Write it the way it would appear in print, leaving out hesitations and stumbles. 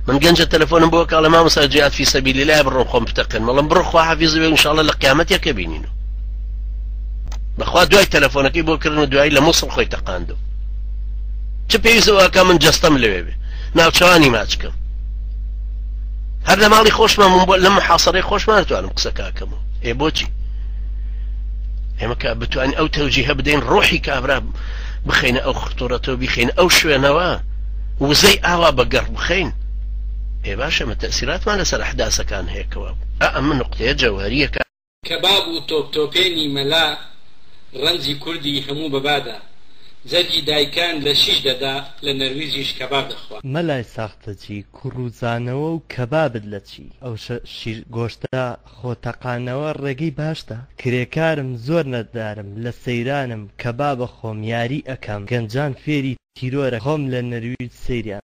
من گەنجە تەلەفۆنم بۆ کاڵە مامۆستا جیهاد فی سەبیل الله بڕۆم خۆم بتەقێنم ئەڵێم بڕۆ خوا حافیز بێ ان شاء الله لە قیامەتێکە بینین بەخوا دوای تەلەفۆنەکەی بۆ کردن و دوایی لە موسڵ خۆی تەقاندو چ پێویستەوەکە من جەستەم لەوێ بێ ناوچەوانی ماچکەم هەر لە ماڵی خۆشمان من بۆ لە محاصرەی خۆشمان توانم قسەکەکەم ئێ بۆچی ئێمە کە بتوانین ئەو تەوجیهە بدەین ڕۆحی کابرا بخینە ئەو خطورەتەوە بیخینە ئەو شوێنەوە وزەی ئاوا بە گەڕ بخەین ئێ باشە ئەمە تەئسیراتمان لەسەر ئەحداسەکان هەیە کەوا ئا ئەمە نوقتەیە جەوهەرییەکە. کەباب و تۆپ تۆپێنی مەلا ڕەنجی کوردی هەموو بە بادا جەرگی دایکان لە شیش دەدا لە نەرویجیش کەباب دەخوا. مەلای ساختەچی کوڕوزانەوە و کەبابت لە چی؟ ئەو شیر گۆشتە خۆ تەقانەوە ڕێگەی باشتە؟ کرێکارم زۆر نەدارم لە سەیرانم کەبابە خۆم یاری ئەکەم گەنجان فێری تیرۆرە خۆم لە نەرویج سەیریان.